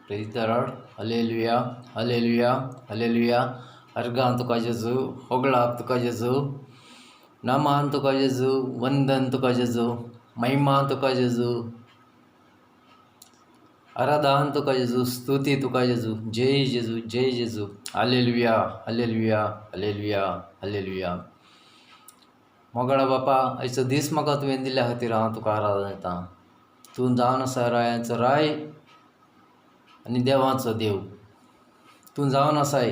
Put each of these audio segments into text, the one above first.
Praise the Lord. Hallelujah, hallelujah, hallelujah. अर्गां तुका जेजू, होगळाप तुका जेजू, नमान तुका जेजू, वंदन तुका जेजू, महिमा तुका जेजू, आराधन तुका जेजू, स्तुती तुका जेजू, जय जेजू, जय जेजू. Hallelujah, hallelujah, hallelujah, hallelujah. मोगाळा बापा, आयचो दीस म्हाका तुवें दिल्ल्या खातीर हांव तुका आराधना दितां. तूं जावन आसा रायांचो राय आनी देवाचो देव. तूं जावन आसाय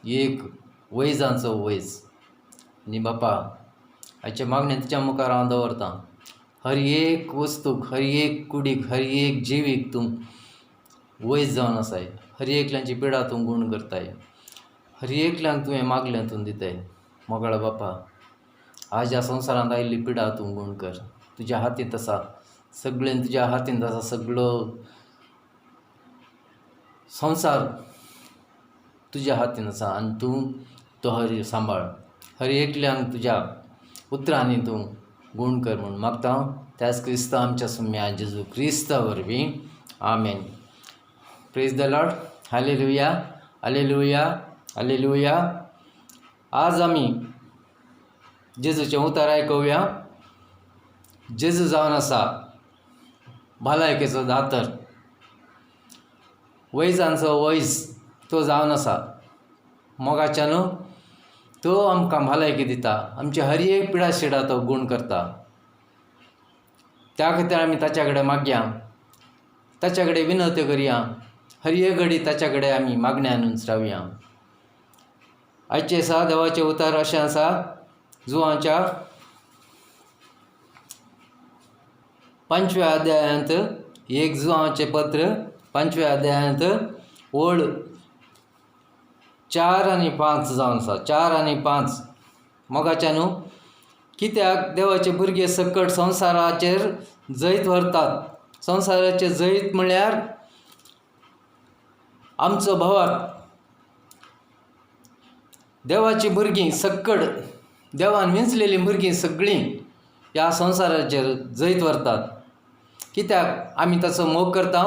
एक वैजांचो वैज. आनी बापा, आयचे मागणें तुज्या मुखार हांव दवरतां. हर एक वस्तूक, हर एक कुडीक, हर एक जिवीक तूं वैज जावन आसाय. हर एकल्यांची पिडा तूं गूण करताय. हर एकल्यांक तुवें मागलें तूं दिताय. मोगाळ बापा, आज ह्या संवसारांत आयिल्ली पिडा तूं गूण कर. तुज्या हातींत आसा सगळें, तुज्या हातींत आसा सगळो संवसार, तुज्या हातीन आसा आनी तूं तो हर सांबाळ. हर एकल्यांक तुज्या उतरांनी तूं गूण कर म्हूण मागता हांव त्याच क्रिस्ता आमच्या सुम्या जेजू क्रिस्ता वरवीं, आमेन. Praise the Lord. Hallelujah, hallelujah, hallelujah. आज आमी जेजूचें उतर आयकुया. जेजू जावन आसा भलायकेचो दातर, वैजांचो वैज तो जावन आसा. मोगाच्यान तो आमकां भलायकी दिता. आमची हर एक पिडा शिडा तो गूण करता. त्या खातीर आमी ताच्या कडेन मागया, ताच्या कडेन विनवत्यो करया, हर एक घडी ताच्या कडेन आमी मागण्यानूच रावया. आयचें आसा देवाचें उतर अशें आसा, जुवांच्या पंचव्या अध्यायांत, एक जुवांचें पत्र पंचव्या अध्यायांत ओळ 4 आनी 5 जावन आसा. 4 आनी 5. मोगाच्या न्हू, कित्याक देवाचे भुरगे सकट संवसाराचेर जैत व्हरतात. संवसाराचेर जैत म्हळ्यार आमचो भावार्थ. देवाचीं भुरगीं सक्कड, देवान विंचलेलीं भुरगीं सगळीं ह्या संवसाराचेर जैत व्हरतात. कित्याक आमी ताचो मोग करता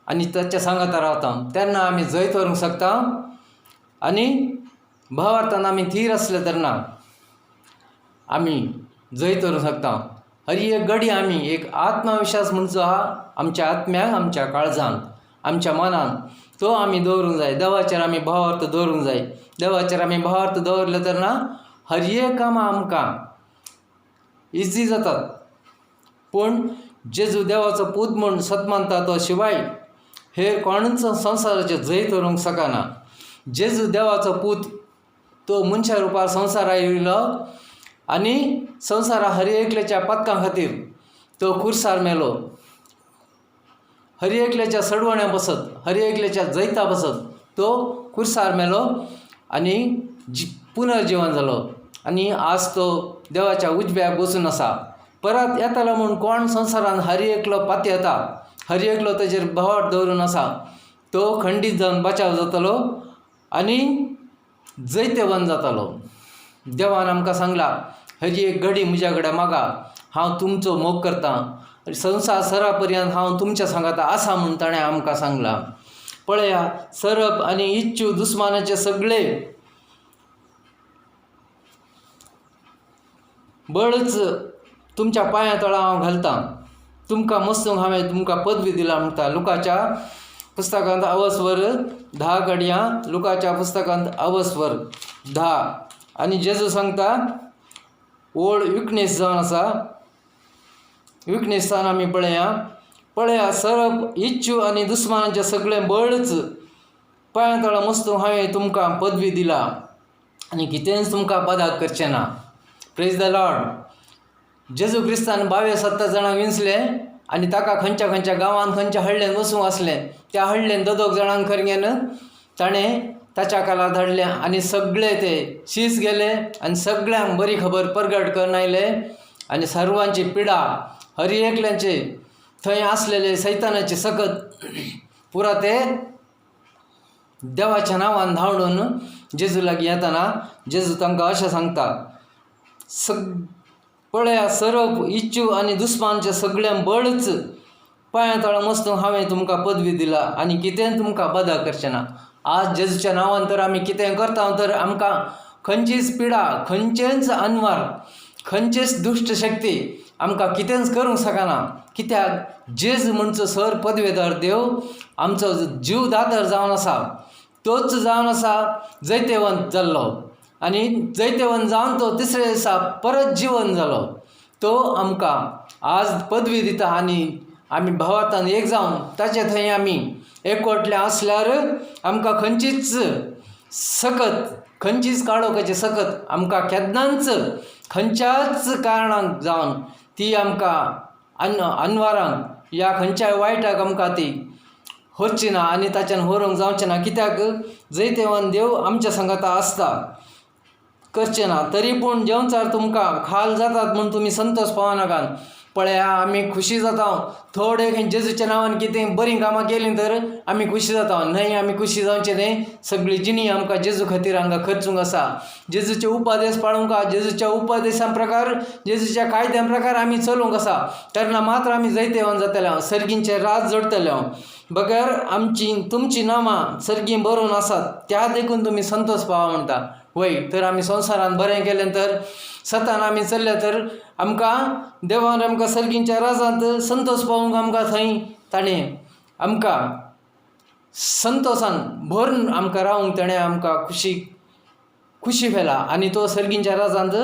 आनी ताच्या सांगाता रावता, तेन्ना आमी जैत व्हरूंक शकता. आनी भावार्थान आमी थीर आसले तेन्ना आमी जैत व्हरूंक शकता. हर एक घडी आमी एक आत्मविश्वास म्हणचो आहा आमच्या आत्म्याक, आमच्या काळजान, आमच्या मनान, तो आमी दवरूंक जाय. देवाचेर आमी भावार्थ दवरूंक जाय. देवाचेर आमी भावार्थ दवरले तेन्ना हर एक कामां आमकां इजी जातात. पूण जेजू देवाचो पूत म्हूण सत मानता तो शिवाय हेर कोणूच संवसाराचेर जैत व्हरूंक शकना. जेजू देवाचो पूत, तो मनशा रुपार संवसारा येयलो आनी संवसारा हर एकल्याच्या पातकां खातीर तो खुर्सार मेलो. हर एकल्याच्या सडवण्या बसत, हर एकल्याच्या जैता बसत तो खुर्सार मेलो आनी पुनर्जिवन जालो. आनी आज तो देवाच्या उजव्याक बसून आसा. परत येतलो म्हूण कोण संवसारान हर एकलो पातयेता, हर एकलो ताजेर भावार्थ दवरून आसा, तो खंडीत जावन बचाव जातलो आनी जैतवंत जातलो. देवान आमकां सांगलां, हजी एक घडी म्हज्या कडेन मागा, हांव तुमचो मोग करतां, संवसार सरा पर्यंत हांव तुमच्या सांगाता आसा म्हूण ताणें आमकां सांगलां. पळया, सरप आनी इच्छू दुस्मानाचे सगळे बळच तुमच्या पांया तळा हांव घालतां, तुमकां मस्तूंक हांवें तुमकां पदवी दिला म्हणटा. लुकाच्या पुस्तकांत अवस्वर 10 कडया, लुकाच्या पुस्तकांत अवस्वर 10. आनी जेजू सांगता, ओळ विकनेस जावन आसा, विकनेसान आमी पळया. पळया, सरप इच्छू आनी दुस्मानाचें सगळें बळच पांया तळा मस्तूंक हांवें तुमकां पदवी दिला आनी कितेंच तुमकां बादाक करचें ना. Praise the Lord. जेजू क्रिस्तान 22 जाणांक विंचले आनी ताका खंयच्या खंयच्या गांवांत, खंयच्या हळ्ळेन वचूंक आसलें, त्या हळ्ळेन दोग जाणांक खरगेन ताणें ताच्या कालार धाडलें आनी सगळे ते शीस गेले आनी सगळ्यांक बरी खबर परगट करून आयले. आनी सर्वांची पिडा, हर एकल्याचे थंय आसलेले सैतानाचे सकत पुरा ते देवाच्या नांवान धांवडून जेजू लागीं येतना जेजू तांकां अशें सांगता, पळया, सरप इच्छू आनी दुस्मानचें सगळें बळच पांयां तळा मस्तून हांवें तुमकां पदवी दिला आनी कितेंय तुमकां बादा करचें ना. आज जेजूच्या नांवान तर आमी कितें करता तर आमकां खंयचीच पिडा, खंयचेच अनवार, खंयचेच दुश्ट शक्ती आमकां कितेंच करूंक शकना. कित्याक जेजू म्हणचो सर पदवेदार देव आमचो जीव दादर जावन आसा. तोच जावन आसा जैतेवंत जाल्लो आनी जैतेवंत जावन तो तिसरे दिसा परत जिवन जालो. तो आमकां आज पदवी दिता आनी आमी भावार्थान एक जावन ताचे थंय आमी एकवटले आसल्यार आमकां खंयचीच सकत, खंयचीच काळोखाची सकत आमकां केन्नाच खंयच्याच कारणाक जावन ती आमकां अनवारान या खंयच्याय वायटाक आमकां ती व्हरची ना आनी ताच्यान व्हरूंक जावचें ना. कित्याक जैतेवंत देव आमच्या सांगाता आसता. करचें ना तरी पूण जेवचार तुमकां खाल जातात म्हूण तुमी संतोश पावनाकात. पळया आमी खुशी जाता थोडे खंय जेजूच्या नांवान कितें बरीं कामां केलीं तर आमी खुशी जाता. न्हय, आमी खुशी जावचें न्हय. सगळी जिणी आमकां जेजू खातीर हांगा खर्चूंक आसा. जेजूचे उपदेश पाळूंक आसा. जेजूच्या उपदेशां प्रकार, जेजूच्या कायद्या प्रकार आमी चलूंक आसा. तेन्ना मात्र आमी जैतेवंत जातले, सर्गींचें राज जोडटले. बगर आमची तुमचीं नांवां सर्गीं बरोवन आसात त्या देखून तुमी संतोश पावा म्हणटा. वय तर आमी संवसारांत बरें केलें तर सतान आमी चल्ले तर आमकां देवान आमकां सर्गींच्या राजांत संतोश पावोवंक आमकां थंय ताणें आमकां संतोशान भरून आमकां रावूंक ताणें आमकां खुशी खुशी व्हेला आनी तो सर्गींच्या राजांत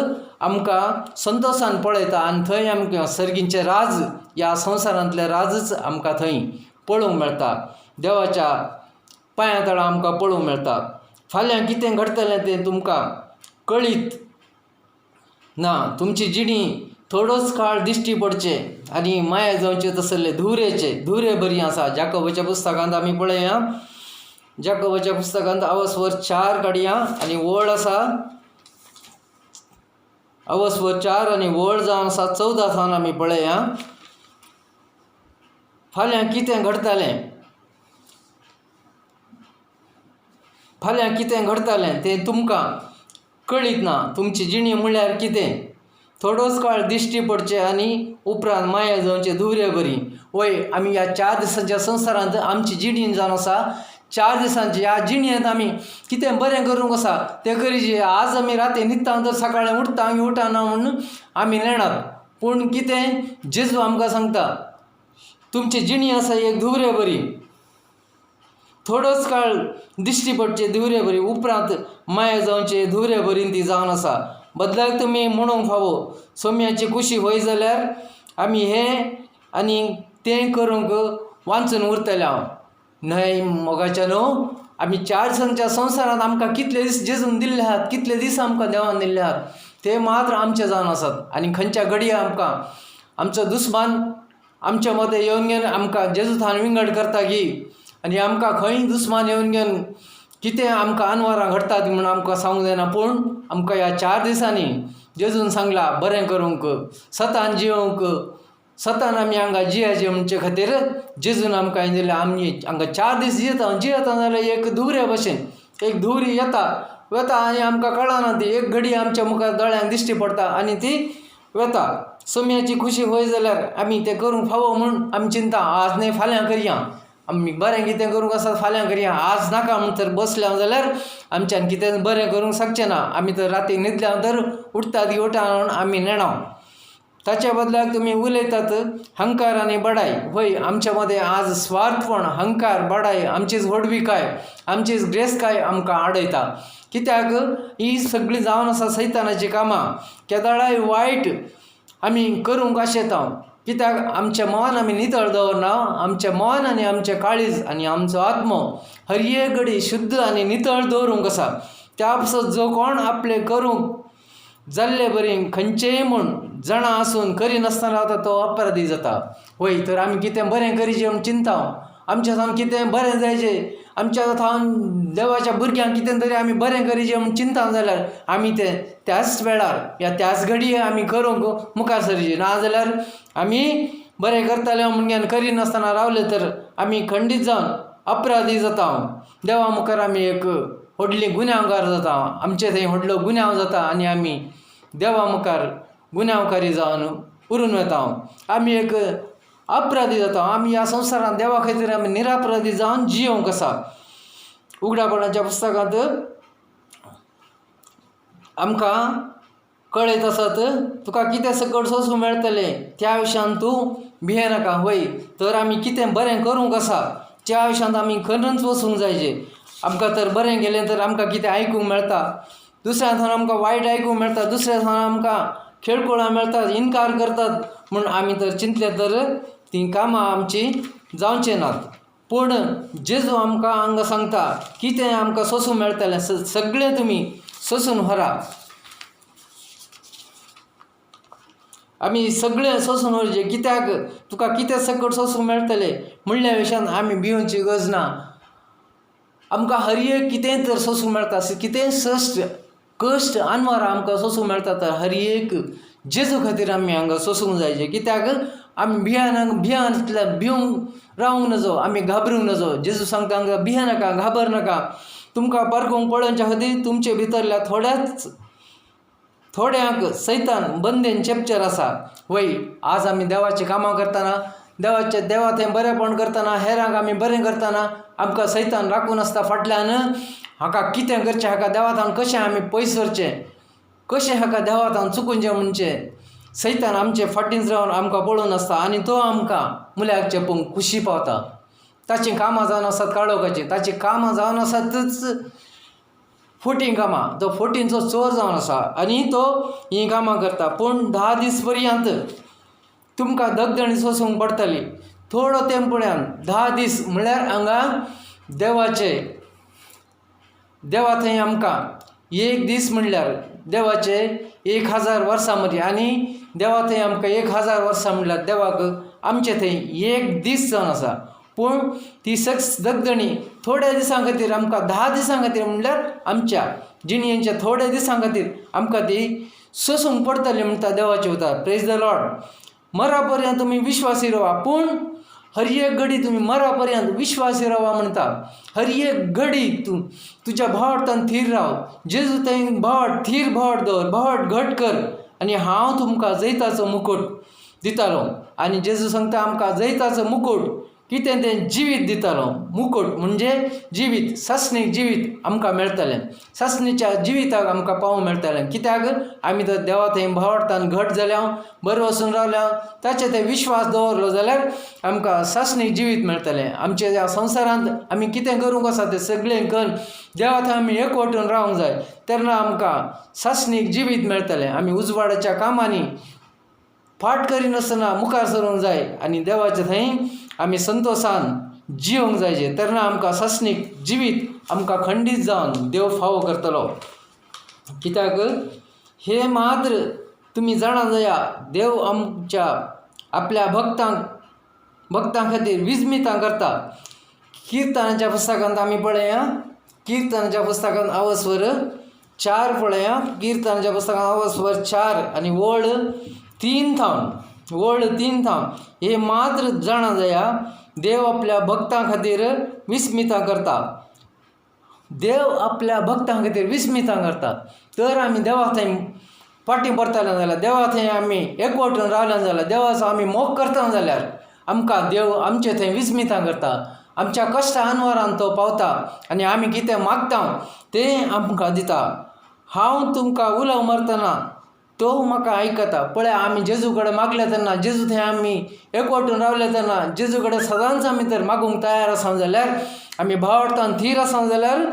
आमकां संतोशान पळयता आनी थंय आमकां सर्गींचें राज ह्या संवसारांतलें राजच आमकां थंय पळोवंक मेळटा. देवाच्या पांयां तळा आमकां पळोवंक मेळटा. फाल्यां कितें घडटलें तें तुमकां कळीत ना. तुमची जिणी थोडोच काळ दिश्टी पडचें आनी माया जावचें तसले धुवरेचे धुवरे बरी आसा. जाकोबाच्या पुस्तकांत आमी पळया. जाकोबाच्या पुस्तकांत अवस्वर 4 काडया आनी वळ आसा अवस्वर 4 आनी वळ जावन आसा 14 सावन आमी पळया. फाल्यां कितें घडटलें, फाल्यां कितें घडटलें तें तुमकां कळीत ना. तुमची जिणी म्हणल्यार कितें थोडोच काळ दिश्टी पडचें आनी उपरांत माया जावचें धुवरे बरी. वय आमी ह्या 4 दिसांच्या संवसारांत आमची जिणी जावन आसा. 4 दिसांची ह्या जिणेंत आमी कितें बरें करूंक आसा तें करीचे. आज आमी राती न्हिदता तर सकाळीं उठता आमी उठना म्हूण आमी नेणात. पूण कितें जेजू आमकां सांगता तुमची जिणी आसा एक धुवरे बरी. थोडोच काळ दिश्टी पडचे धुवरे बरी उपरांत माया जावचे धुवरे बरी ती जावन आसा. बदलाक तुमी म्हणूंक फावो सोम्याची खुशी होय जाल्यार आमी हें आनी तें करूंक वांचून उरतले हांव. न्हय मोगाच्या न्हू, आमी 4 दिसांच्या संवसारांत आमकां कितले दीस जेजून दिल्ले आहात, कितले दीस आमकां देवान दिल्ले आहात ते मात्र आमचे जावन आसात. आनी खंयच्या घडये आमकां आमचो दुस्मान आमच्या मदें येवन घेवन आमकां जेजू थावन विंगड करता की आनी आमकां खंय दुस्मान येवन घेवन कितें आमकां अनवरां घडटात म्हूण आमकां सांगूंक जायना. पूण आमकां ह्या 4 दिसांनी जेजून सांगला बरें करूंक, सतान जियोवंक, सतान आमी हांगा जियाचे म्हणचे खातीर जेजून आमकां हें दिलें. आमी हांगा 4 दीस जियेता जियेता जाल्यार एक धुवरे भशेन एक धुवरी येता वता आनी आमकां कळना ती एक घडी आमच्या मुखार दोळ्यांक दिश्टी पडटा आनी ती वता. सोम्याची खुशी होय जाल्यार आमी तें करूंक फावो म्हूण आमी चिंता आज न्हय फाल्यां करया, आमी बरें कितें करूंक आसा फाल्यां करया, आज नाका म्हूण तर बसल्या जाल्यार आमच्यान कितें बरें करूंक शकचें ना. आमी तर राती न्हिदल्या तर उठतात की उठा म्हूण आमी नेणा. ताच्या बदलाक तुमी उलयतात हंकार आनी बडाय. वय आमच्या मदें आज स्वार्थपण, हंकार, बडाय, आमचीच व्हडविकाय, आमचीच ग्रेसकाय आमकां आडयता. कित्याक ही सगळीं जावन आसा सैतानाचीं कामां. केदळाय वायट आमी करूंक आशेता. कित्याक आमचें मन आमी नितळ दवरना. आमचें मन आनी आमचें काळीज आनी आमचो आत्मो हर एक घडी शुद्ध आनी नितळ दवरूंक आसा. त्या पासत जो कोण आपलें करूंक जाल्ले बरी खंयचेय म्हूण जाणा आसून करिनासतना रावता तो अपराधी जाता. वय तर आमी कितें बरें करीचें म्हूण चिंता. आमच्या सावन कितें बरें जायचें, आमच्या सावन देवाच्या भुरग्यांक कितें तरी आमी बरें करीचें म्हूण चिंता जाल्यार आमी तें त्याच वेळार या त्याच घडये आमी करूंक मुखार सरचें. नाजाल्यार आमी बरें करतले म्हूण करिनासतना रावले तर आमी खंडीत जावन अपराधी जाता. देवा मुखार आमी एक व्हडली गुन्यांवकार जाता. आमचे थंय व्हडलो गुन्यांव जाता आनी आमी देवा मुखार गुन्यांवकारी जावन उरून वता. आमी एक अपराधी जाता. आमी ह्या संवसारांत देवा खातीर आमी निरापराधी जावन जियोंक आसा. उगडापणाच्या पुस्तकांत आमकां कळयत आसात, तुका कितें सकट सोंसूंक मेळटलें त्या विशयान तूं भियेनाका. वय तर आमी कितें बरें करूंक आसा त्या विशयांत आमी खरंच वचूंक जाय. आमकां तर बरें गेलें तर आमकां कितें आयकूंक मेळटा, दुसऱ्या थंय आमकां वायट आयकूंक मेळटा, दुसऱ्या थंय आमकां खेळकुळां मेळटात, इनकार करतात म्हूण आमी तर चिंतलें तर तीं कामां आमचीं जावचीं नात. पूण जेजू आमकां हांगा सांगता कितें आमकां सोंसूंक मेळटलें सगळें तुमी सोंसून व्हरा. आमी सगळें सोंसून व्हरचें कित्याक तुका कितें सकट सोंसूंक मेळटलें म्हणल्या विशयान आमी भिवची गरज ना. आमकां हर एक कितेंय तर सोंसूंक मेळटा, कितेंय सश्ट कश्ट अनवार आमकां सोंसूंक मेळटा तर हर एक जेजू खातीर आमी हांगा सोंसूंक जाय. कित्याक आमी भियान भियान भिवंक रावंक नजो, आमी घाबरूंक नजो. जेजू सांगता हांगा भियेनाका, घाबर नाका. तुमकां पारखूंक पळोवच्या खातीर तुमचे भितरल्या थोड्याच थोड्यांक सैतान बंदेन चेपचेर आसा. वय आज आमी देवाचीं कामां करतना, देवाचे देवा थंय बरेंपण करतना, हेरांक आमी बरें करतना आमकां सैतान राखून आसता फाटल्यान. हाका कितें करचें, हाका देवातान कशें आमी पयस व्हरचें, कशें हाका देवातान चुकूनचें म्हणचें सैतान आमचे फाटींच रावन आमकां पळोवन आसता आनी तो आमकां मुल्याक चेपूंक खुशी पावता. ताचीं कामां जावन आसात काळोखाचीं, ताचीं कामां जावन आसातच फोटीं कामां. तो फोटींचो चोर जावन आसा आनी तो हीं कामां करता. पूण 10 दीस पर्यंत तुमकां दगदणी सोंसूंक पडटली. थोडो तेंप पळयान 10 दीस म्हळ्यार हांगा देवाचे देवा थंय आमकां एक दीस म्हणल्यार देवाचे 1000 वर्सां मदीं, आनी देवा थंय आमकां 1000 वर्सां म्हणल्यार देवाक आमचे थंय एक दीस जावन आसा. पूण ती सक्स दगदणी थोड्या दिसां खातीर आमकां 10 दिसां खातीर म्हणल्यार आमच्या जिणेच्या थोड्या दिसां खातीर आमकां ती सोंसूंक पडटली म्हणटा देवाचे उतर. Praise the lord. मरा पर्यंत तुमी विश्वासी रावा, पूण हर एक घडी तुमी मरा पर्यंत विश्वासी रावा म्हणटा. हर एक घडी तूं तुज्या भावार्थान थीर राव. जेजू थंय भावार्थ थीर भावार्थ दवर, भावार्थ घट कर आनी हांव तुमकां जैताचो मुकूट दितालो. आनी जेजू सांगता आमकां जैताचो मुकूट कितें तें जिवीत दितालो. मुकूट म्हणजे जिवीत, सासणीक जिवीत आमकां मेळटलें, सासणीच्या जिविताक आमकां पावोवंक मेळटलें. कित्याक आमी तर देवा थंय भावार्थान घट जाल्या, बरें वचून रावल्या, ताचे थंय विश्वास दवरलो जाल्यार आमकां सासणीक जिवीत मेळटलें. आमच्या ह्या संवसारांत आमी कितें करूंक आसा तें सगळें करून देवा थंय आमी एकवटून रावंक जाय, तेन्ना आमकां सासणीक जिवीत मेळटलें. आमी उजवाडाच्या कामांनी फाट करिनासतना मुखार सरूंक जाय आनी देवाचे थंय आमी संतोशान जियोंक जाय, तेन्ना आमकां सासणीक जिवीत आमकां खंडीत जावन देव फावो करतलो. कित्याक हे मात्र तुमी जाणा जाया, देव आमच्या आपल्या भक्तांक भक्तां खातीर विजमितां करता. किर्तनाच्या पुस्तकांत आमी पळया, किर्तनाच्या पुस्तकांत अवस्वर 4 पळया, किर्तनाच्या पुस्तकांत अवस्वर 4 आनी वळ 3 थावन, वळ 3 थावन. हे मात्र जाणा जाया, देव आपल्या भक्तां खातीर विस्मितां करता. देव आपल्या भक्तां खातीर विस्मितां करता. तर आमी देवा थंय फाटीं परतले जाल्यार, देवा थंय आमी एकवटून रावले जाल्यार, देवाचो आमी मोग करता जाल्यार आमकां देव आमचे थंय विस्मितां करता. आमच्या कश्टा अनवरान तो पावता आनी आमी कितें मागता तें आमकां दिता. हांव तुमकां उलो मारतना तो म्हाका आयकता. पळय आमी जेजू कडेन मागले तेन्ना, जेजू थंय आमी एकवटून रावले तेन्ना, जेजू कडेन सदांच आमी तर मागूंक तयार आसा जाल्यार, आमी भावार्थान थीर आसा जाल्यार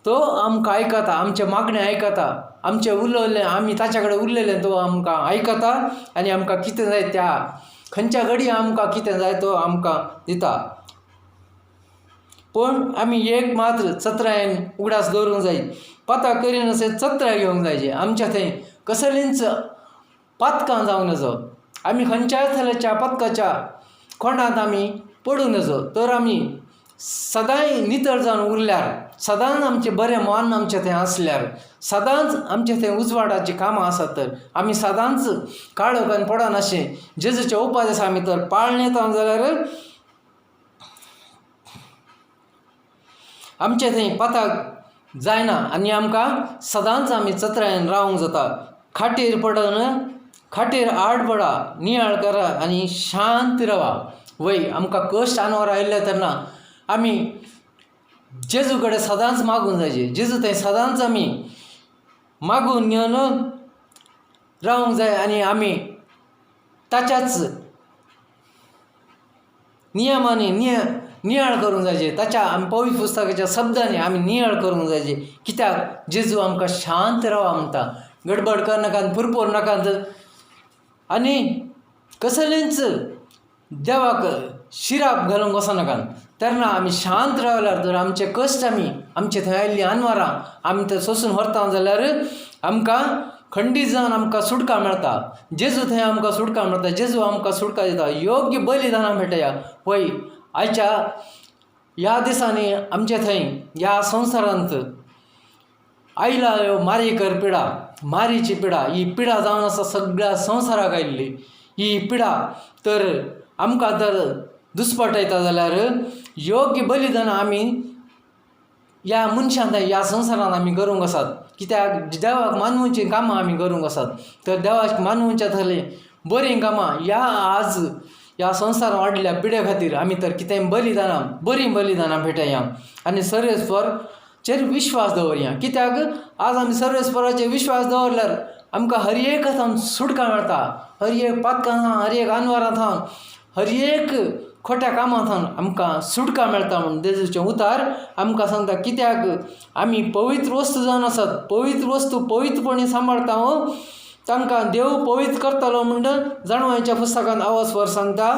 तो आमकां आयकता, आमचें मागणें आयकता, आमचें उलयल्लें आमी ताच्या कडेन उलयलें तो आमकां आयकता आनी आमकां कितें जाय त्या खंयच्या घडी आमकां कितें जाय तो आमकां दिता. पूण आमी एक मात्र चत्रायेन उगडास दवरूंक जाय, पता करिनासतना चत्राय घेवंक जाय. आमच्या थंय कसलींच पातकां जावं नजो, आमी खंयच्याय थराच्या पातकाच्या खोंडांत आमी पडूं नजो. तर आमी सदांय नितळ जावन उरल्यार, सदांच आमचें बरें मन आमचें थंय आसल्यार, सदांच आमचें थंय उजवाडाचीं कामां आसात तर आमी सदांच काळोखान पडनाशें जेजूचे उपदेश आमी तर पाळणेता जाल्यार आमचें थंय पताक जायना आनी आमकां सदांच आमी चत्रायेन रावंक जाता. खाटीर पडन खाटीर आड पडा, नियाळ करा आनी शांत रावा. वय आमकां कश्ट आनवार आयिल्ले तेन्ना आमी जेजू कडेन सदांच मागूंक जाय, जेजू थंय सदांच आमी मागून घेवन रावंक जाय आनी आमी ताच्याच नियमांनी नियाळ करूंक जाय, ताच्या आमी पवित्र पुस्तकाच्या शब्दांनी आमी नियाळ करूंक जाय. कित्याक जेजू आमकां शांत रावा म्हणटा, गडबड करनाकात, पुरपूर नाकात आनी कसलेंच देवाक शिराप घालूंक वचनाकात. तेन्ना आमी शांत रावल्यार तर आमचे कश्ट आमी आमचे थंय आयिल्लीं आनवारां आमी थंय सोंसून व्हरता जाल्यार आमकां खंडीत जावन आमकां सुटका मेळटा. जेजू थंय आमकां सुटका मेळटा, जेजू आमकां सुटका दिता, योग्य बलिदानां भेटया. पळय आयच्या ह्या दिसांनी आमचे थंय ह्या संवसारांत आयला ह्यो मारीकर पिडा, मारीची पिडा, ही पिडा जावन आसा सगळ्या संवसाराक आयिल्ली. ही पिडा तर आमकां तर दुस्पटयता जाल्यार योग्य बलिदानां आमी ह्या मनशान ह्या संवसारांत आमी करूंक आसात. कित्याक देवाक मानवचीं कामां आमी करूंक आसात, तर देवाक मानवच्या थरलीं बरीं कामां ह्या आज ह्या संवसारांत वाडल्या पिडे खातीर आमी तर कितेंय बलिदानां बरीं बलिदानां भेटया आनी सर्वेस्परचेर विश्वास दवरया. कित्याक आज आमी सर्वेस्पराचेर विश्वास दवरल्यार आमकां हर एक थावन सुटका मेळटा, हर एक पातकां थावन, हर एक आनवारां थावन, हर एक खोट्या कामां थावन आमकां सुटका मेळटा म्हूण जेजूचें उतार आमकां सांगता. कित्याक आमी पवित्र वस्तू जावन आसात, पवित्र वस्तू पवित्रपणी सांबाळता तांकां देव पवित्र करतलो म्हूण जाणवायच्या पुस्तकान आवस्वर सांगता.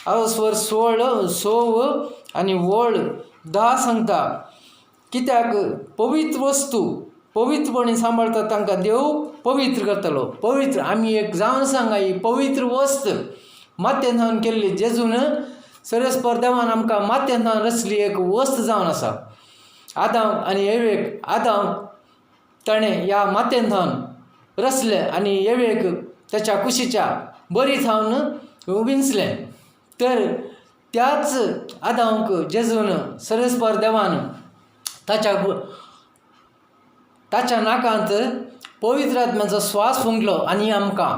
आवस्वर 16 6 आनी वळ 10 सांगता, कित्याक पवित्र वस्तू पवित्रपणी सांबाळता तांकां देव पवित्र करतलो. पवित्र आमी एक जावन सांगा ही पवित्र वस्त मातयेन थावन केल्ली, जेजून सरस्पर देवान आमकां मातयेन थावन रचली एक वस्त जावन आसा. आदाम आनी एवेक आदाम ताणें ह्या मातयेन थावन रचलें आनी एवेक ताच्या कुशीच्या बरी थावन विंचलें. तर त्याच आदांक जेजून सरस्पर देवान ताच्या ताच्या नाकांत पवित्र आत्म्याचो स्वास फुंकलो आनी आमकां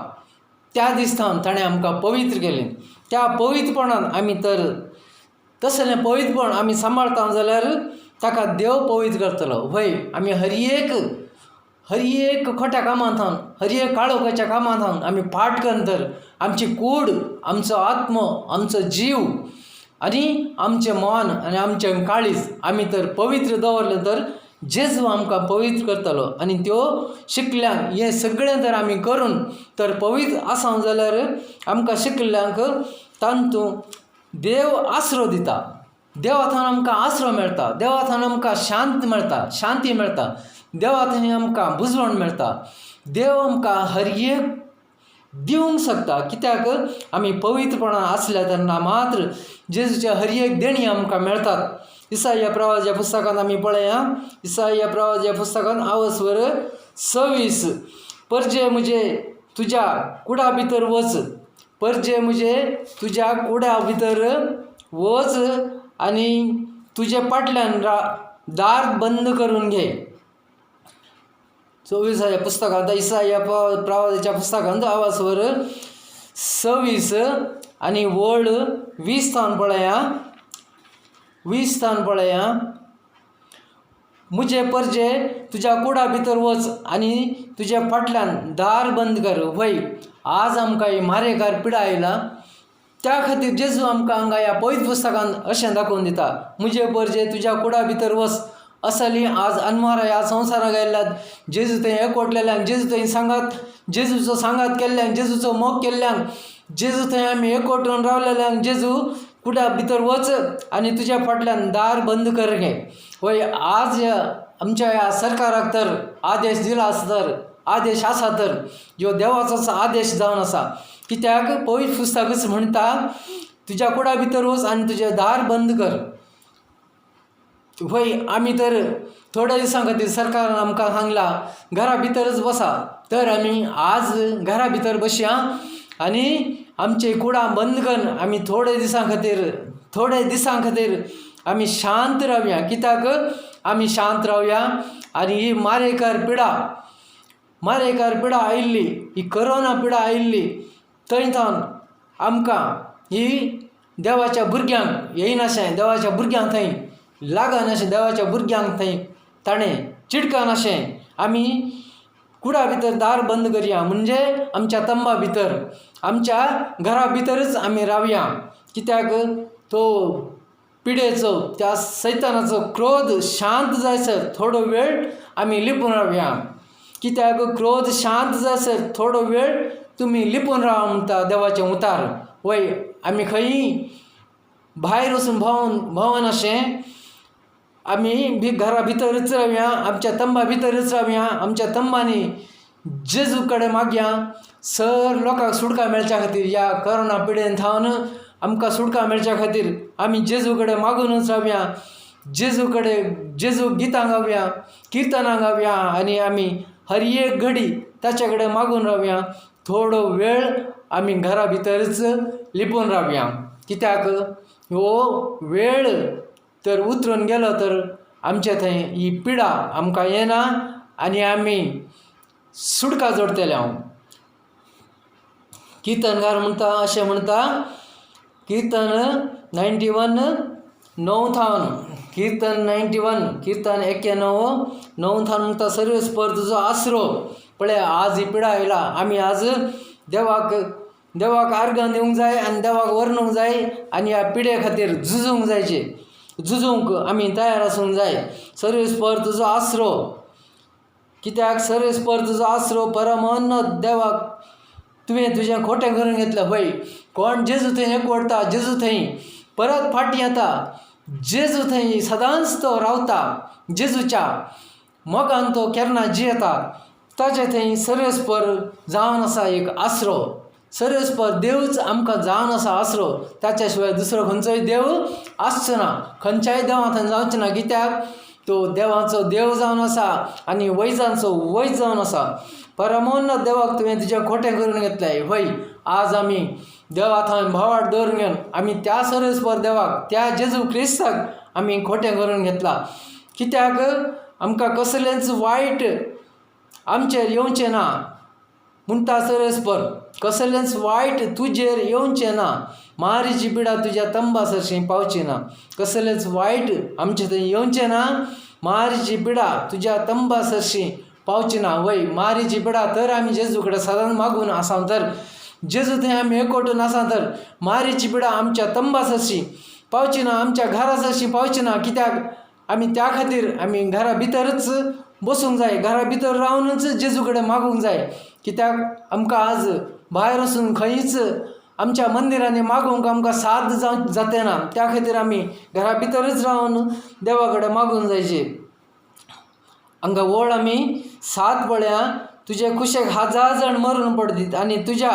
त्या दीस थावन ताणें आमकां पवित्र केलें. त्या पवित्रपणान आमी तर तसलें पवित्रपण आमी सांबाळता जाल्यार ताका देव पवित्र करतलो. वय आमी हर एक खोट्या कामां थावन, हर एक काळोखाच्या कामां थावन आमी फाट करून तर आमची कूड, आमचो आत्मो, आमचो जीव आनी आमचें मन आनी आमचें काळीज आमी तर पवित्र दवरलें तर जेजू आमकां पवित्र करतलो. आनी त्यो शिकल्यांक हें सगळें जर आमी करून तर पवित्र आसा जाल्यार आमकां शिकल्यांक तातूंत देव आसरो दिता. देवा थंय आमकां आसरो मेळटा, देवा थंय आमकां शांत मेळटा, शांती मेळटा, देवा थंय आमकां बुजवण मेळटा, देव आमकां हर एक दिवंक शकता. कित्याक आमी पवित्रपणान आसल्या तेन्ना मात्र जेजूचे हर एक देणी आमकां मेळटात. इसाया प्रवाच्या पुस्तकांत आमी पळया, इसाया प्रवाच्या पुस्तकांत आवस्वर 26, परजे म्हजे तुज्या कुडा भितर वच, परजे म्हजे तुज्या कुडा भितर वच आनी तुजे फाटल्यान दार बंद करून घे. 24 पुस्तकांत इसाया प्रवाच्या पुस्तकांत आवासवर 26 आनी वळ 20 थावन पळया, 20 थावन पळया. म्हजे परजे तुज्या कुडा भितर वच आनी तुज्या फाटल्यान दार बंद कर. वय आज आमकां ही मारेकार पिडा आयला त्या खातीर जेजू आमकां हांगा ह्या पवित्र पुस्तकान अशें दाखोवन दिता, म्हजे परजे तुज्या कुडा भितर वच. असली आज अनवारा ह्या संवसाराक आयल्यात जेजू थंय एकवटलेल्यान, जेजू थंय सांगात, जेजूचो सांगात केल्ल्यान, जेजूचो मोग केल्ल्यान, जेजू थंय आमी एकवटून रावलेल्यान जेजू कुडा भितर वच आनी तुज्या फाटल्यान दार बंद कर घे. वय आज आमच्या ह्या सरकाराक तर आदेश दिला आसा तर आदेश आसा तर ह्यो देवाचोच आदेश जावन आसा. कित्याक पवित्र पुस्तकूच म्हणटा तुज्या कुडा भितर वच आनी तुजें दार बंद कर. वय आमी तर थोड्या दिसां खातीर सरकारान आमकां सांगलां घरा भितरच बसा, तर आमी आज घरा भितर बसया आनी आमचे कुडां बंद करून आमी थोडे दिसां खातीर, थोडे दिसां खातीर आमी शांत रावया. कित्याक आमी शांत रावया आनी ही मारेकार पिडा, मारेकार पिडा आयिल्ली, ही कोरोना पिडा आयिल्ली थंय थावन आमकां ही देवाच्या भुरग्यांक येयनाशें, देवाच्या भुरग्यांक थंय लागनाशें, देवाच्या भुरग्यांक थंय ताणें चिडकनाशें आमी कुडा भितर दार बंद करया, म्हणजे आमच्या तंबा भितर, आमच्या घरा भितरच आमी रावया. कित्याक तो पिडेचो, त्या सैतानाचो क्रोध शांत जायसर थोडो वेळ आमी लिपून रावया. कित्याक क्रोध शांत जायसर थोडो वेळ तुमी लिपून रावा म्हणटा देवाचें उतार. वय, आमी खंयी भायर वचून भोंवन भोंवनाशें आमी बी घरा भितरच रावया, आमच्या तंबा भितरच रावया. आमच्या तंबांनी जेजू कडेन मागया सर लोकांक सुटका मेळच्या खातीर, ह्या कोरोना पिडेन थावन आमकां सुटका मेळच्या खातीर आमी जेजू कडेन मागुनूच रावया. जेजू कडेन जेजू गितां गावया, किर्तनां गावया आनी आमी हर एक घडी ताचे कडेन मागून रावया. थोडो वेळ आमी घरा भितरच लिपून रावया, कित्याक हो वेळ तर उतरून गेलो तर आमचे थंय ही पिडा आमकां येना आनी आमी सुटका जोडटले हांव. किर्तनकार म्हणटा अशें म्हणटा, किर्तन 91 9 थावन, किर्तन 91, किर्तन 91 9 थावन म्हणटा, सर्वेस्पर तुजो आसरो. पळय आज ही पिडा आयला, आमी आज देवाक देवाक आर्गां दिवंक जाय आनी देवाक वर्णूंक जाय आनी ह्या पिडे खातीर झुजूंक जायचे, झुजूंक आमी तयार आसूंक जाय. सर्वेस्पर तुजो आसरो, कित्याक सर्वेस्पर तुजो आसरो परमन्न देवाक तुवें तुजें खोटें करून घेतलें. हय, कोण जेजू थंय एकवटता, जेजू थंय परत फाटीं येता, जेजू थंय सदांच तो रावता, जेजूच्या मोगान तो केन्ना जियेता. ताचे थंय सर्वेस्पर जावन आसा एक आसरो. सर्वेस्पर देवच आमकां जावन आसा आसरो, ताच्या शिवाय दुसरो खंयचोय देव आसचो ना, खंयच्याय देवा थंय जावचो ना. कित्याक तो देवाचो देव जावन आसा आनी वैजांचो वैज जावन आसा. परमोन्न देवाक तुवें तुजें खोटें करून घेतलें. हय, आज आमी देवा थंय भावार्थ दवरून घेवन आमी त्या सर्वेस्पर देवाक, त्या जेजू क्रिस्ताक आमी खोटें करून घेतलां. कित्याक आमकां कसलेंच वायट आमचेर येवचें ना म्हणटा सर्वेस्पर, कसलेंच वायट तुजेर येवचें ना, मारीची पिडा तुज्या तंबा सरशी पावची ना. कसलेंच वायट आमचे थंय येवचें ना, मारीची पिडा तुज्या तंबा सरशी पावची ना. वय, मारीची पिडा तर आमी जेजू कडेन सदांच मागून आसा तर, जेजू थंय आमी एकवटून आसा तर मारीची पिडा आमच्या तंबा सरशी पावची ना, आमच्या घरा सरशी पावची ना. कित्याक आमी त्या खातीर आमी घरा भितरच बसूंक जाय, घरा भितर रावनच जेजू कडेन मागूंक जाय. कित्याक आमकां आज भायर वचून खंयच आमच्या मंदिरांनी मागूंक आमकां साद जाते ना, त्या खातीर आमी घरा भितरच रावन देवा कडेन मागूंक जायचे. हांगा वळ आमी 7 पळया, तुजे कुशेक 1000 जाण मरून पडतीत आनी तुज्या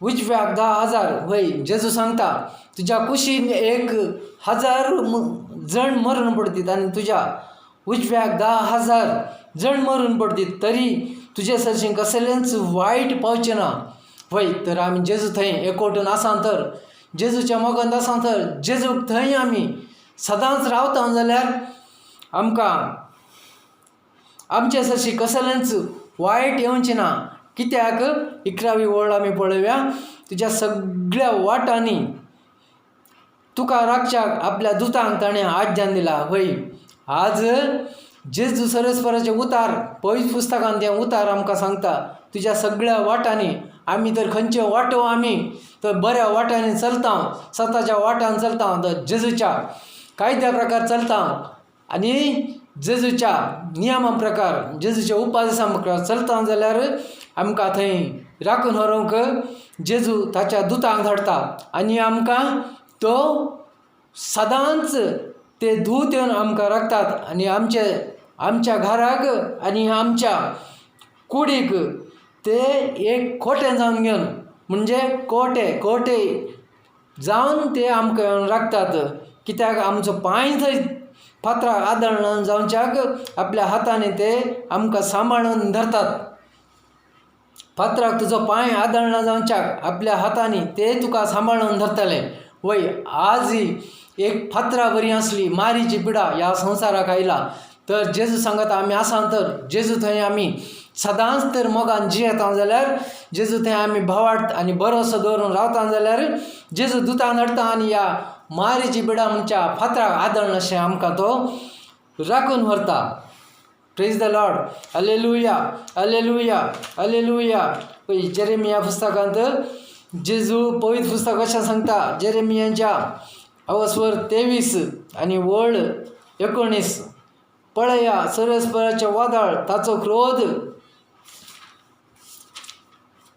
उजव्याक 10,000. वय, जेजू सांगता तुज्या कुशीन 1000 जण मरून पडतीत आनी तुज्या उजव्याक 10,000 जण मरून पडतीत, तरी तुजे सरशीं कसलेंच वायट पावचें ना. वय, तर आमी जेजू थंय एकवटून आसा तर, जेजूच्या मोगांत आसा तर, जेजूक थंय आमी सदांच रावता जाल्यार आमकां आमचे सरशीं कसलेंच वायट येवचें ना. कित्याक 11वी वळ आमी पळोवया, तुज्या सगळ्या वाटांनी तुका राखच्याक आपल्या दुतांक ताणें आज्ञान दिला. वय, आज जेजू सर्वेस्पराचें उतार पवित्र पुस्तकान तें उतार आमकां सांगता, तुज्या सगळ्या वाटांनी आमी तर खंयच्यो वाटो आमी तर बऱ्या वाटांनी चलता, सताच्या वाटान चलता तर जेजूच्या कायद्या प्रकार चलता आनी जेजूच्या नियमा प्रकार, जेजूच्या उपादेसा प्रकार चलता जाल्यार आमकां थंय राखून व्हरूंक जेजू ताच्या दुतांक धाडटा आनी आमकां तो सदांच ते दूत येवन आमकां राखतात आनी आमचे आमच्या घराक आनी आमच्या कुडीक ते एक कोटें जावन घेवन, म्हणजे कोटे कोटे जावन ते आमकां येवन राखतात. कित्याक आमचो पांय थंय फातराक आदळना जावच्याक आपल्या हातांनी ते आमकां सांबाळून धरतात. फातराक तुजो पांय आदळना जावच्याक आपल्या हातांनी ते तुका सांबाळून धरतले. वय, आज एक फातरा बरी आसली मारीची पिडा ह्या संवसाराक आयला तर जेजू सांगता आमी आसा तर जेजू थंय आमी सदांच तर मोगान जियेता जाल्यार जेजू थंय आमी भावार्थ आनी बरोसो दवरून रावता जाल्यार जेजू दुतान हाडटा आनी ह्या मारीची पिडा म्हणच्या फातराक आदळ अशें आमकां तो राखून व्हरता. Praise the Lord. Alleluia, alleluia, alleluia. पळय जेरेमिया पुस्तकांत जेजू पवित्र पुस्तक अशें सांगता, जेरेमियांच्या अवस्वर 23 आनी वळ 19, पळया सरस्पराचें वादळ ताचो क्रोध,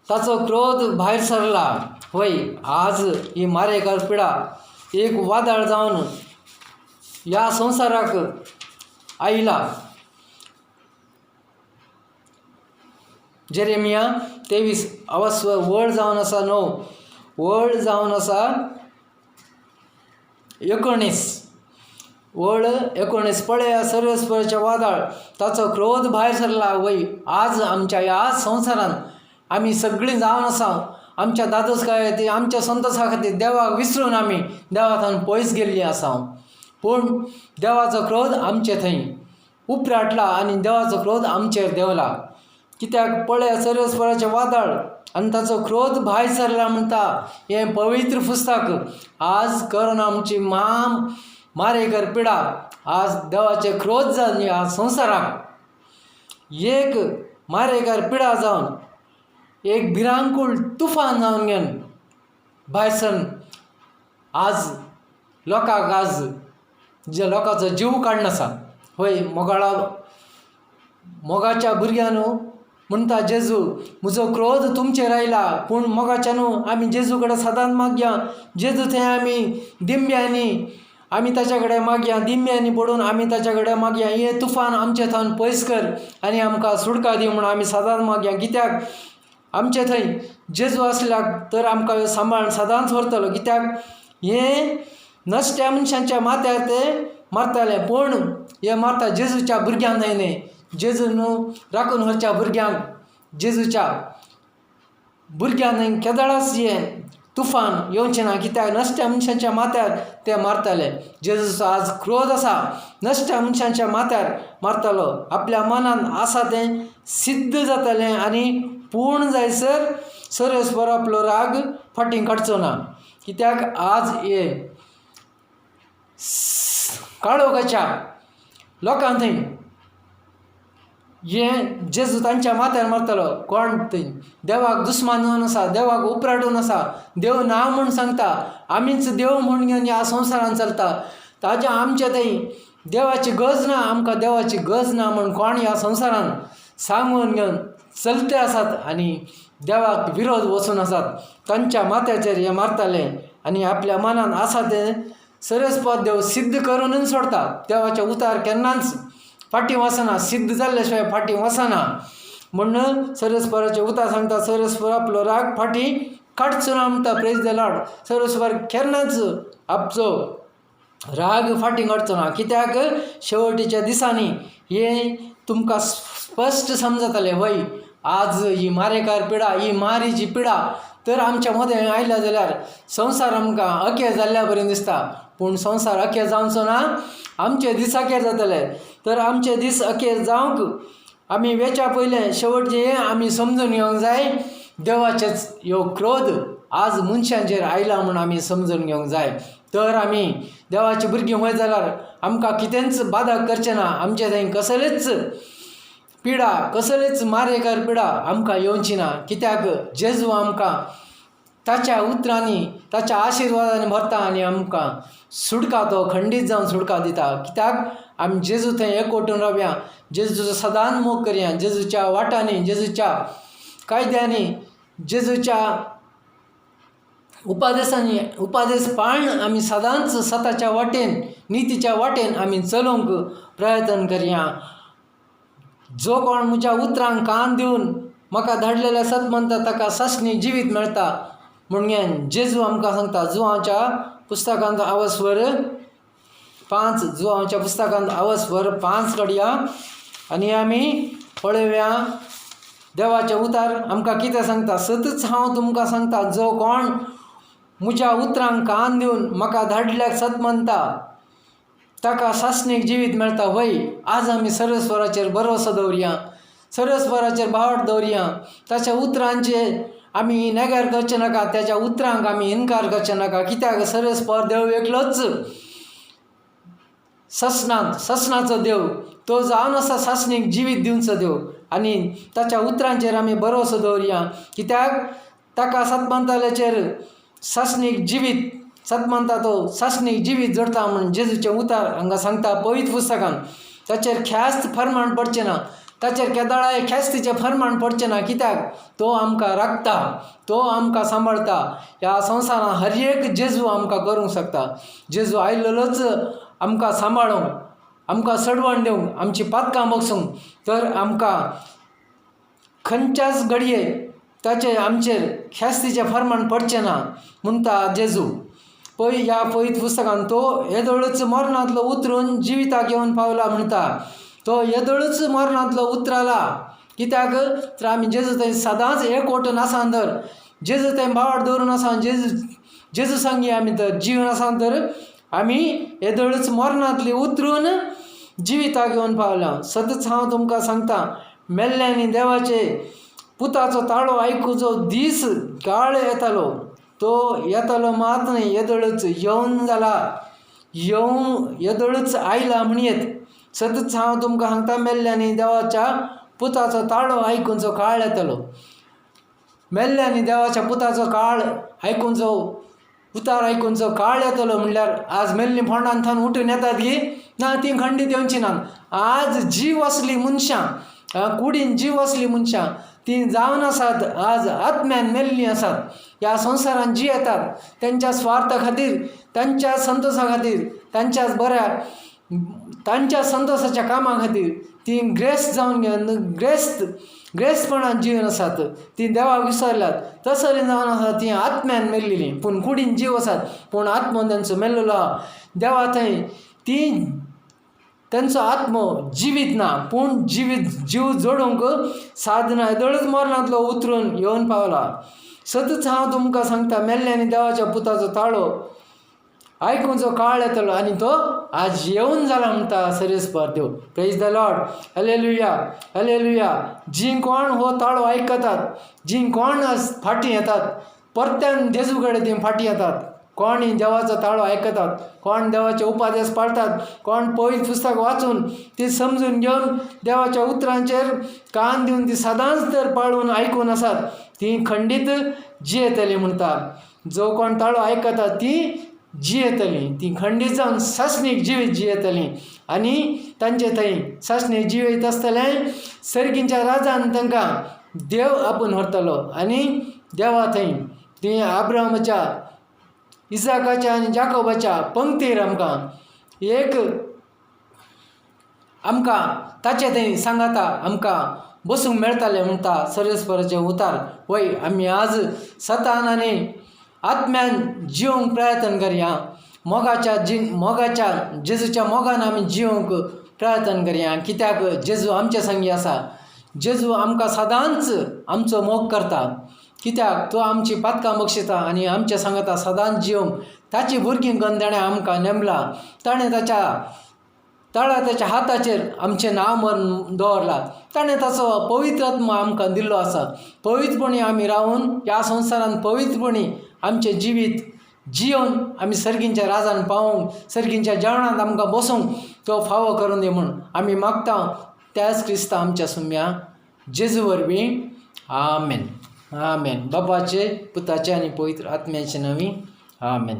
ताचो क्रोध भायर सरला. वय आज ही मारेकार पिडा एक वादळ जावन ह्या संवसाराक आयला. जेरेमिया 23 अवस्वर वळ जावन आसा 9, वळ जावन आसा 19, वळ 19, पळया सर्वेस्पराचें वादळ ताचो क्रोध भायर सरला. वय आज आमच्या ह्या संवसारांत आमी सगळीं जावन आसा आमच्या दादोसकाय खातीर आमच्या संतोशा खातीर देवाक विसरून आमी देवा थावन पयस गेल्लीं आसा. पूण देवाचो क्रोध आमचे थंय उपराटला आनी देवाचो क्रोध आमचेर देंवला. कित्याक पळया सर्वेस्पराचें वादळ आनी ताचो क्रोध भायर सरला म्हणटा हें पवित्र पुस्तक. आज करोना आमची मारेकर पिडा आज देवाचे क्रोध जावन ह्या संवसाराक एक मारेकर पिडा जावन एक भिरांकूळ तुफान जावन घेवन भायर सरून आज लोकांक आज जे लोकांचो जीव काडून आसा. हय मोगाळा मोगाच्या भुरग्यां म्हणटा जेजू म्हजो क्रोध तुमचेर आयला, पूण मोगाच्या न्हू आमी जेजू कडेन सदांच मागया. जेजू थंय आमी दिंब्यांनी आमी ताच्या कडेन मागया, दिंब्यांनी पडून आमी ताच्या कडेन मागया, हें तुफान आमचे थंय पयस कर आनी आमकां सुटका दी म्हूण आमी सदांच मागया. कित्याक आमचे थंय जेजू आसल्यार तर आमकां सांबाळ सदांच व्हरतलो. कित्याक हें नश्ट्या मनशांच्या माथ्यार ते मारताले, पूण हे मारता जेजूच्या भुरग्यांक न्हय न्हय, जेजू न्हू राखून व्हरच्या भुरग्यांक, जेजूच्या भुरग्यांक केदळाच हें तुफान येवचें ना. कित्याक नश्ट्या मनशांच्या माथ्यार ते मारताले. जेजूचो आज क्रोध आसा नश्ट्या मनशांच्या माथ्यार मारतालो. आपल्या मनान आसा तें सिद्ध जातालें आनी पूर्ण जायसर सरस्पर आपलो राग फाटीं काडचो ना. कित्याक आज हे काळोखाच्या लोकांक थंय हें जेजू तांच्या माथ्यार मारतालो. कोण थंय देवाक दुस्मान जावन आसा, देवाक उपराटून आसा, देव ना म्हूण सांगता, आमीच देव म्हूण घेवन ह्या संवसारान चलता. ताज्या आमच्या थंय देवाची गरज ना, आमकां देवाची गरज ना म्हूण कोण ह्या संवसारान सांगून घेवन चलते आसात आनी देवाक विरोध वचून आसात तांच्या माथ्याचेर हें मारताले आनी आपल्या मनान आसा तें सरस्पत देव सिद्ध करूनच सोडता. देवाचें उतार केन्नाच फाटीं वचना, सिद्ध जाल्ल्या शिवाय फाटीं वचना म्हूण सरस्पराचें उतार सांगता. सरस्पर आपलो राग फाटीं काडचो ना म्हणटा. Praise the Lord. सरस्पर केन्नाच आपचो राग फाटीं काडचो ना. कित्याक शेवटीच्या दिसांनी हें तुमकां स्पश्ट समजतलें. वय आज ही मारेकार पिडा, ही मारीची पिडा तर आमच्या मदें आयल्या जाल्यार संवसार आमकां अखेर जाल्ल्या बरें दिसता, पूण संवसार अखेर जावचो ना, आमचे दीस अखेर जातले. तर आमचे दीस अखेर जावंक आमी वेच्या पयलें शेवटचें हें आमी समजून घेवंक जाय. देवाचेच ह्यो क्रोध आज मनशांचेर आयला म्हूण आमी समजून घेवंक जाय. तर आमी देवाची भुरगीं वयर जाल्यार आमकां कितेंच बादा करचें ना, आमचें थंय कसलेच पिडा, कसलेच मारेकार पिडा आमकां येवची ना. कित्याक जेजू आमकां ताच्या उतरांनी ताच्या आशिर्वादांनी भरता आनी आमकां सुटका तो खंडीत जावन सुटका दिता. कित्याक आमी जेजू थंय एकवटून रावया, जेजूचो सदांच मोग करया, जेजूच्या वाटांनी, जेजूच्या कायद्यांनी, जेजूच्या उपादेसांनी उपादेस पाळून आमी सदांच सताच्या वाटेन, नितीच्या वाटेन आमी चलोवंक प्रयत्न करया. जो कोण म्हज्या उतरांक कान दिवन म्हाका धाडलेल्या सत म्हणटा ताका सासणी जिवीत मेळटा म्हणून जेजू आमकां सांगता. जुवांच्या पुस्तकांत आवस्वर 5, जुवांच्या पुस्तकांत आवस्वर 5 कडया आनी आमी पळोवया देवाचें उतार आमकां कितें सांगता. सतच हांव तुमकां सांगता, जो कोण म्हज्या उतरांक कान दिवन म्हाका धाडल्याक सत म्हणटा ताका सासणीक जिवीत मेळटा. वय, आज आमी सर्वेस्वराचेर भरवंसो दवरया, सर्वेस्वराचेर भावार्थ दवरया. ताच्या उतरांचे आमी नेगार करचें नाका, ताच्या उतरांक आमी इनकार करचें नाका. कित्याक सर्वेस्पर देव एकलोच ससनांत ससनाचो देव तो जावन आसा, सासणीक जिवीत दिवचो देव. आनी ताच्या उतरांचेर आमी भरवंसो दवरया, कित्याक ताका सतमानताल्याचेर सासणीक जिवीत सतमानता, तो सासणीक जिवीत जोडटा म्हूण जेजूचें उतार हांगा सांगता पवित्र पुस्तकान. ताचेर ख्यास्त फरमाण पडचें ना, ताचेर केदळाय ख्यास्तीचें फरमाण पडचें ना, कित्याक तो आमकां राखता, तो आमकां सांबाळता. ह्या संवसारांत हर एक जेजू आमकां करूंक शकता. जेजू आयलेलोच आमकां सांबाळूंक, आमकां सडवण दिवंक, आमची पातकां बगसूंक. तर आमकां खंयच्याच घडये ताचे आमचेर ख्यास्तीचें फरमाण पडचें ना म्हणटा जेजू. पळय ह्या पवित्र पुस्तकान तो येदोळूच मरणांतलो उतरून जिविताक येवन पावला म्हणटा. तो येदोळूच मरणांतलो उतरला, कित्याक तर आमी जेजू थंय सदांच एकवटून आसा तर, जेजू थंय भावार्थ दवरून आसा, जेजू जेजू सांगी आमी तर जिवन आसा तर आमी येदोळूच मरणांतली उतरून जिविताक येवन पावला. सदांच हांव तुमकां सांगता, मेल्ल्यांनी देवाचे पुताचो ताळो आयकुचो दीस काळ येतालो, तो येतालो मात न्हय, येदोळूच येवन जाला, येवं येदोळूच आयला म्हणयेत. सदूच हांव तुमकां सांगता, मेल्ल्यांनी देवाच्या पुताचो ताळो आयकुचो काळ येतलो. मेल्ल्यांनी देवाच्या पुताचो काळ आयकुचो, उतार आयकुचो काळ येतलो म्हणल्यार आज मेल्लीं फोंडान थावन उठून येतात की ना, ती खंडीत येवची नात. आज जीव आसली मनशां, कुडीन जीव आसली मनशां ती जावन आसात आज आत्म्यान मेल्लीं आसात. ह्या संवसारान जी येतात तेंच्या स्वार्था खातीर, तांच्या संतोशा खातीर, तांच्याच बऱ्या तांच्या संतोशाच्या कामा खातीर ती ग्रेस्त जावन ग्रेस्त ग्रेस्तपणान जिवन आसात. ती देवाक विसरल्यात तसली जावन आसा ती आत्म्यान मेल्लेली, पूण कुडीन जीव आसात, पूण आत्मो तेंचो मेल्लेलो आहा. देवा थंय ती तेंचो आत्मो जिवीत ना, पूण जिवीत जीव जोडूंक साधना येदोळूच मरणांतलो उतरून येवन पावला. सदूच हांव तुमकां सांगता, मेल्ल्यांनी देवाच्या पुताचो ताळो आयकुचो काळ येतलो आनी तो आज येवन जाला म्हणटा सर्वेस्पर देव. Praise the Lord, hallelujah, hallelujah. जीं कोण हो ताळो आयकतात, जीं कोण आज फाटीं येतात, परत्यान जेजू कडेन तीं फाटीं येतात. कोण देवाचो ताळो आयकतात, कोण देवाचे उपादेश पाळटात, कोण पवित्र पुस्तक वाचून ती समजून घेवन देवाच्या उतरांचेर कान दिवन ती सदांच तर पाळून आयकून आसात, ती खंडीत जियेतली म्हणटा. जो कोण ताळो आयकता ती जियेतली, ती खंडीत जावन सासणीक जिवीत जियेतली आनी तांचे थंय सासणीक जिवीत आसतलें. सर्गींच्या राजान तांकां देव आपोवन व्हरतलो आनी देवा थंय ती आब्रामाच्या, इसाकाच्या आनी जाकोबाच्या पंक्तीर आमकां एक आमकां ताचे थंय सांगाता आमकां बसूंक मेळटालें म्हणटा सर्वेस्पराचें उतार. वय, आमी आज सतान आनी आत्म्यान जिवंक प्रयत्न करया. मोगाच्या जी मोगाच्या जेजूच्या मोगान आमी जिवंक प्रयत्न करया, कित्याक जेजू आमचे संगी आसा. जेजू आमकां सदांच आमचो मोग करता, कित्याक तो आमची पातकां बक्षिता आनी आमच्या सांगाता सदांच जिवंक ताची भुरगीं कन्न ताणें आमकां नेमला. ताणें ताच्या तळा ताच्या हाताचेर आमचें नांव म्हण दवरलां. ताणें ताचो पवित्र आत्मा आमकां दिल्लो आसा. पवित्रपणी आमी रावन ह्या संवसारांत पवित्रपणी आमचें जिवीत जियोवन आमी सर्गींच्या राजान पावोवंक, सर्गींच्या जेवणांत आमकां बसूंक तो फावो करून दी म्हूण आमी मागता त्याच क्रिस्ता आमच्या सुम्या जेजू वरवीं, आमेन, आमेन. बापाचे, पुताचे आनी पवित्र आत्म्याचे नांवी, आमेन.